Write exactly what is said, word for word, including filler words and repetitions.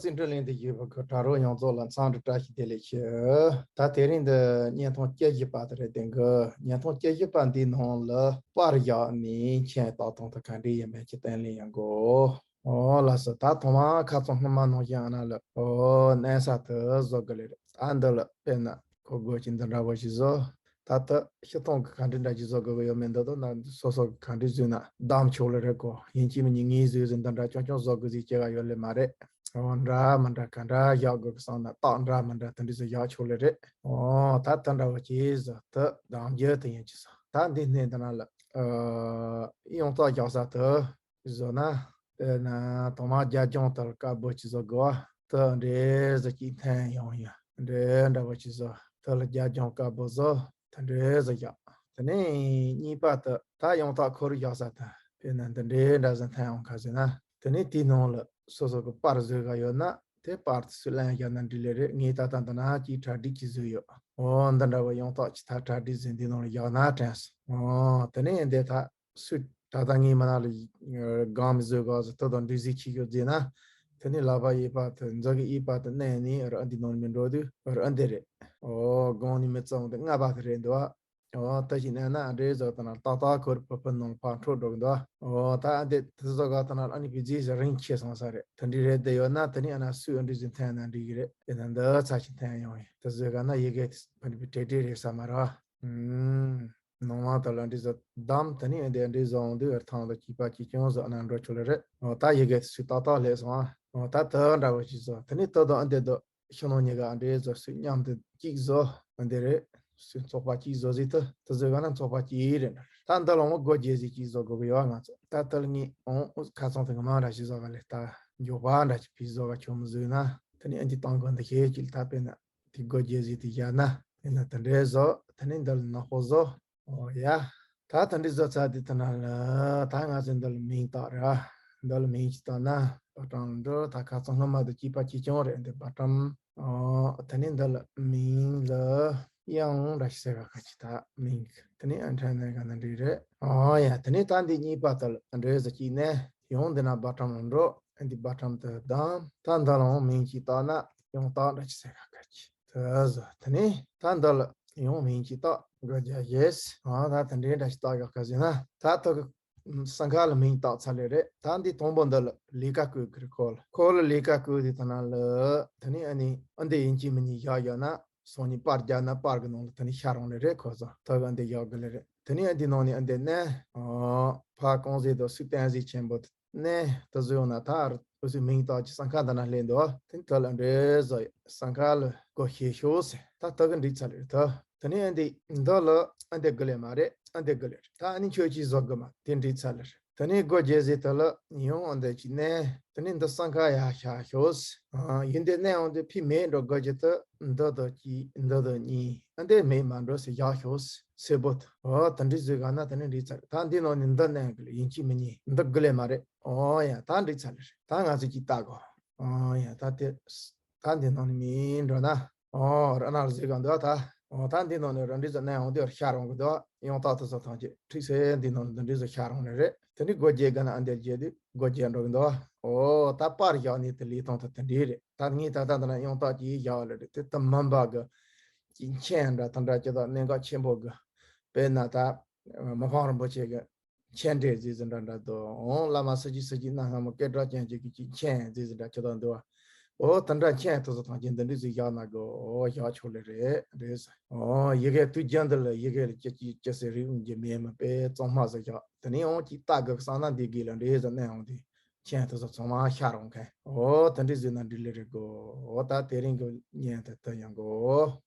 སེམས་འཕྲིན་ལས་འདི་ཡོད་པ་གི་དྲ་རོགས་ཡོངས་རྫོགས་ལ་འཚམས་འདྲི་བཀྲ་ཤིས་བདེ་ལེགས་ཞུ། ད་དེ་རིང་འདི་བརྙན་ཐུང་བཅུ་བཞི་པ་དེ་རེད། དེ་གི་བརྙན་ཐུང་བཅུ་བཞི་པ་འདིའི་ནང་ལ་པར་བཞག་ནས་མཆན་བཏགས་སྟངས་དེ་ག་འདྲ་ཡིན་མིན་གྱི་བསྟན་ལེན་ཡོང་གོ། ཨོ་ལགས་སོ། ད་ཐོག་མར་ཁ་རྩང་སྔོན་མ་ནང་བཞིན་ཨ་ན་ལ་ཨོ་གནས་ས་དེ་བཟོ་དགོས་ལེ་རེད། ཨ་འདི་ལ་དཔེར་ན་ཁོ་དགོད་ཀྱི་འདི་འདྲ་བོ་ཞིག་བཟོ། ད་ལྟ་སྤྱིར་བཏང་གི་ག་འདྲ་འདྲ་ཅིག་བཟོ་དགོས་ཀྱི་ཡོད་མེད་འདི་དང་ན་སོ་སོ་གི་ག་འདྲ་བཟོས་ན་བདམས་ཆོག་ལེ་རེད་གོ། ཡིན་གཅིག་མིན་གཉིས་ངས་བཟོས་ཟིན་འདི་འདྲ་ཅུང་ཅུང་བཟོ་དགོས་ཟིག་ཅེས་ག་ཡོད་ལེ་མ་རེད། འོ་འདྲ་མི་འདྲ་ག་འདྲ་བཞག་དགོས་ཀྱི་བསམ་ན་རྟགས་འདྲ་མི་འདྲ་དེ་འདྲ་ཟིག་བཞག་ཆོག་ལེ་རེད། འོ་ད་དེ་འདྲ་བ་ཅིག་བཟོ་ད་བདམས་རྒྱུ་དེ་ཡིན་གཅིག་བཟོ། ད་འདི་སྣེ་འདི་ན་ལ་ཨ་ཡོངས་རྟགས་རྒྱག་ས་དེ། བཟོ་ན། དཔེར་ན་ཐོག་མར་རྒྱབ་ལྗོངས་དེ་ལ་དཀར་པོ་ཅིག་བཟོ་དགོས། དེ་འདྲའི་བཟོ་ཅིག་འཐེན་ཡོང་ཡ། འདྲའི་འདྲ་པོ་ཅིག་བཟོ། དེ་ལ་རྒྱབ་ལྗོངས་དཀར་པོ་བཟོ། དེ་འདྲའི་བཟོ་བཞག་དེ་ནས་གཉིས་པ་དེ་ད་ཡོངས་རྟགས་ཁོ་རང་བཞག་ས་དེ། དཔེར་ན་འདི་འདྲའི་འདྲ་བཟོ་འཐེན་ཡོང་ག་ཟེར་ན། དེ་ནས་དེའི་ནང་ལ་སོ་སོ་གི་པར་བཟོས་ག་ཡོད་ན། དེ་པར་དེ་ཚུར་ལེན་བཞག་ན་འགྲིག་ལེ་རེད། ངས་ད་ལྟ་འདི་ན་ཅིག་གྲ་སྒྲིག་ཅིག་བཟོས་ཡོད། འོ་འདི་འདྲ་བ་ཡོངས་རྟགས་ཅིག་ད་གྲ་སྒྲིག་བཟོས་འདི་ནང་ལ་བཞག་ན་དྲན་སོང་། འོ་དེ་ནས་འདི་ད། སུས་ད་ལྟ་ངའི་མ་ན་ལ་སྒང་མི་བཟོས་ག་ཟེར་དེ་དང་འདྲི་ཟིག་ཆི་ཡོད་ཟེར་ན། དེ་ནི་ལག་པ་གཡས་པ་དེ་འཛག་གི་གཡས་པ་དེ་མནན་ནས་ར་འདི་ནང་མི་འགྲོ་དུས་ར་འདི་རེད། ཨོ་སྒང་ནི་མི་གཙང་དེ་ལྔ་པ་དེ་རེད་འདུག་ཨོ་ད་ཞིག་མནན་ན་འདྲེ་ཟོ་དེ་ན་ཏག་ཏག་ཁོར་ཕུ་ཕུ་ནང་ལ་ཕར་འཕྲོ་འགྲོ་གི་འདུག་ཨོ་ད་འདི་དེ་ཟོ་ག་དེ་ན་ཨ་ནི་བི་ཛི་ཟེར་རིང་ཆེ་སོང་ས་རེད། དེ་འདྲི་རེད་དེ་ཡོད་ན་དེ་ནི་ཨ་ན་སུས་ཨ་འདྲི་ཟིན་འཐེན་ན་འགྲིག་གི་རེད། དེ་ན་འདི་ཚ་ཞིག་འཐེན་ཡོང་ཡིན། དེ་ཟོ་ག་ན་ཡི་གེ་དེ་ཕ་ནི་བི་ཏྲེ་ཏྲེ་རེད་ས་མ་ར། ཨུམ། ནང་མ་དག་ལ་འདྲི་ཟ་དམ་དེ་ནི་འདི་འདྲི་ཟ་འོང་དུས་ཐང་དུ་སྐྱིད་པ་སྐྱིད་ཆུང་ཟ་ན་འགྲོ་ཆོག་ལེ་རེད། འོ་ད་ཡི་གེ་སུས་ཏག་ཏག་ལས་སོང་ཨ། འོ་ད་དེ་འདྲ་བ་ཞིག་ཟ་དེ་ནི་ད་དང་ཨ་འདི་དུ་ཤུ་ནང་ཉི་ག་ཨ་འདྲི་ཟ་སུས་མཉམ་དུ་གཅིག་ཟ་ཨ་འདི་རེད། སུས་ཚོགས་པ་གཅིག་ཟ་ཟིག་ད་དེ་ཟ་ག་ན་ཚོགས་པ་གཅིག་རེད་འདྲ། ད་འདི་ལ་འོ་སྒོ་རྒྱས་ཟིག་གཅིག་ཟ་དགོས་གི་ཡོད་ང་ཚོ། ད་དེ་ལ་ངས་འོ་ཁ་ཚང་དེ་གི་མ་འདྲ་ཞིག་ཟ་ག་ལེ། ད་མགྱོགས་པ་འདྲ་ཞིག་ཕི་ཟ་ག་ཆོག་མི་ཟོས་ན་དེ་ནི་ཨ་འདི་བཏང་གི་འདི་ཤེས་ཀྱི་ད་དཔེར་ན། དེ་སྒོ་རྒྱག་ཟིག་དེ་བཞག་ན་དེ་ན་དེ་འདྲའི་བཟོ། དེ་ནས་འདི་ལ་ནག་པོ་བཟོ། ཨོ་ཡ། ད་དེ་འདྲའི་བཟོ་ཚར་དེ་དེ་ན་ལ་ད་ང་ཚོས་འདི་ལ་མིང་བཏགས་ར། འདི་ལ་མིང་ཅིག་བཏགས་ན་བ་ཀྲམ་འགྲོ། ད་ཁ་ཚང་སྔོན་མ་དུ་སྐྱིད་པ་སྐྱིད་ཆུང་རེད། འདི་བ་ཀྲམ། ཨོ་དེ་ནས་འདི་ལ་མིང་ལ་དབྱངས་འདྲ་ཞིག་ཟེར་ག་ཁ་ཅིག་ད་མིང་དེ་ནས་ཨ་འཕྲིན་ལས་ག་ན་འདྲི་རེད། ཨོ་ཡ་དེ་ནས་ད་འདི་གཉིས་པ་དེ་ལ་འདྲི་ཟ་སྐྱིད་ནས་ཡང་འདི་ན་བ་ཀྲམ་ལ་འགྲོ། འདི་བ་ཀྲམ་དུ་བདམས། ད་འདི་ལའང་མིང་ཅིག་བཏགས་ན་ཡང་བཏགས་འདྲ་ཅིག་ཟེར་ག་ཁ་ཅིག་དེ་ཟ། དེ་ནས་ད་འདི་ལ་ཡང་མིང་ཅིག་བཏགས་དགོས་རྒྱ་ཡེས། ཨ་ད་དེ་འདྲའི་འདྲ་ཅིག་བཏགས་ཡག་ག་ཟེར་ན་ད་ཐོག་གི་སང་ཁ་ལ་མིང་བཏགས་ཚར་ལེ་རེད། ད་འདི་དང་པོ་འདི་ལ་ལས་ཀ་བསྐུལ་གི་རེད། ཁོ་ལ་ཁོ་ལ་ལས་ཀ་བསྐུལ་དེ་ད་ན་ལ་དེ་ནས་ཨ་ནི་ཨ་འདི་ཡིན་གཅིག་མིན་གཉིས་བཞག་ཡོད་ན། སང་ཉིན་པར་རྒྱག་ན་པར་གི་ནང་ལ་དེ་ནི་ཤར་འོང་ལེ་རེད། ཁོ་ཚོ་ཐོག་གི་འདི་ཡག་གི་ལེ་རེད། དེ་ནི་འདི་ནང་ནས་འདི་ནས་ཨོ་ཕ་རྐང་གཟིགས་དང་སུས་བསྟན་གཟིགས་ཆེན་པོ་དེ་ནས་དེ་བཟོས་ཡོང་ན་ད་ཨུ་སུའི་མིང་བཏགས་ཀྱི་སང་ཁ་འདི་ན་སླེབས་འདུག་དེ་ནི་དེ་ལ་འདྲེ་བཟོ་ཡི་སང་ཁ་ལ་སྒོ་ཕྱེ་ཤོག་ཟེར། ད་དེ་གི་འགྲིག་ཚར་ལེ་རེད། ད་དེ་ནི་འདི་འདི་ལ་འདི་གི་ལེ་མ་རེད། འདི་གི་ལེ་རེད། ད་ཨ་ནི་ཁྱོད་ཀྱིས་བཟོ་གི་མ་དེ་འགྲིག་ཚར་ལེ་རེད། དེ་ནས་སྒོ་རྒྱག་ཟེར་དེ་ལ་ཡང་འོང་དེ་ཅིག་ནས་དེ་ནས་འདི་སང་ཁ་ཡར་ཤར་ཤོག་ཨ་ཡིན་དེ་ནས་འོང་དེ་ཕི་མེད་འགྲོ་སྒོ་རྒྱག་དེ་འདི་དང་གཅིག་འདི་དང་གཉིས་ཨ་འདི་མེད་མ་འགྲོ་ཟེར་བཞག་ཤོག་སེ་བོ་དེ། ཨོ་དེ་འདྲ་ཟེར་ག་ན་དེ་ནས་འགྲིག་ཚར། ད་འདི་ནང་ནས་འདི་ནས་གི་ལ་ཡིན་གཅིག་མིན་གཉིས་འདི་གི་ལེ་མ་རེད། ཨོ་ཡ་ད་འགྲིག་ཚར་ལེ་རེད། ད་ང་ཚོ་གཅིག་ལྟ་དགོ། ཨོ་ཡ་ད་དེ། ད་འདི་ནང་ནས་མིན་འགྲོ་ན། ཨོ་ར་ན་ར་ཟེར་གང་འདུག་ད། ཨོ་ད་འདི་ནང་ནས་ར་འདྲི་ཟ་ནས་འོང་དུས་ཤར་འོང་གི་འདུག་ཡང་ཏག་ཏག་ས་ཐང་ཅིག་ཁྲིག་སེ་འདི་ནང་ནས་འདི་འདྲི་ཟ་ཤར་འོང་ནས་རེད། དེ་ནི་སྒོ་རྒྱག་ག་ན་ཨ་འདི་རྒྱག་དུས་སྒོ་རྒྱག་འགྲོ་གི་འདུག་ཨོ་ད་པར་བཞག་ནས་དེ་ལས་སྟངས་དེ་དེ་འདྲའི་རེད། ད་ངས་ད་ལྟ་འདི་ན་ཡང་ཏག་ཅིག་བཞག་ལེ་རེད། དེ་ད་མིན་པ་གི་ཅིག་མཆན་འདྲ་དེ་འདྲ་ཅི་ད་གནད་འགག་ཆེན་པོ་གི་དཔེར་ན་ད་མི་ཕམ་རིན་པོ་ཆེ་གི་མཆན་འགྲེལ་ཟེར་ཟིན་འདྲ་འདྲ་འདུག་འོང་བླ་མ་སུ་ཅིག་སུ་ཅིག་ན་སྔ་མོ་སྐད་གྲགས་ཅན་ཅིག་གི་ཅིག་མཆན་ཟེར་ཟིན་འདྲ་ཁྱོད་དང་འདུག་ཨོ་དེ་འདྲ་མཆན་དེ་ཚོ་ཐམས་ཅད་འདི་འདྲ་ཟིག་བཞག་ན་དགོས། ཨོ་བཞག་ཆོག་ལེ་རེད་རེད་ཟེར། ཨོ་ཡི་གེ་དུས་རྒྱུན་འདི་ལ་ཡི་གེ་ལ་ཅི་ཅི་ཅི་ཟེར་རིགས་འོང་རྒྱུ་མེད་མི་དཔེ་གཙང་མ་ཟིག་བཞག་དེ་ནས་འོང་ཅིག་ལྟ་དགོས་བསམ་ན་འདི་དགོས་ལ་འདྲེ་ཟེར་ནས་འོང་དུས་མཆན་དེ་ཚོ་ཚང་མ་ཤར་འོང་མཁན། ཨོ་དེ་འདྲ་ཟིག་ན་འགྲིག་ལེ་རེད་གོ། ཨོ་ད་དེ་རིང་གི་བརྙན་དེ་དེ་ཡང་གོ།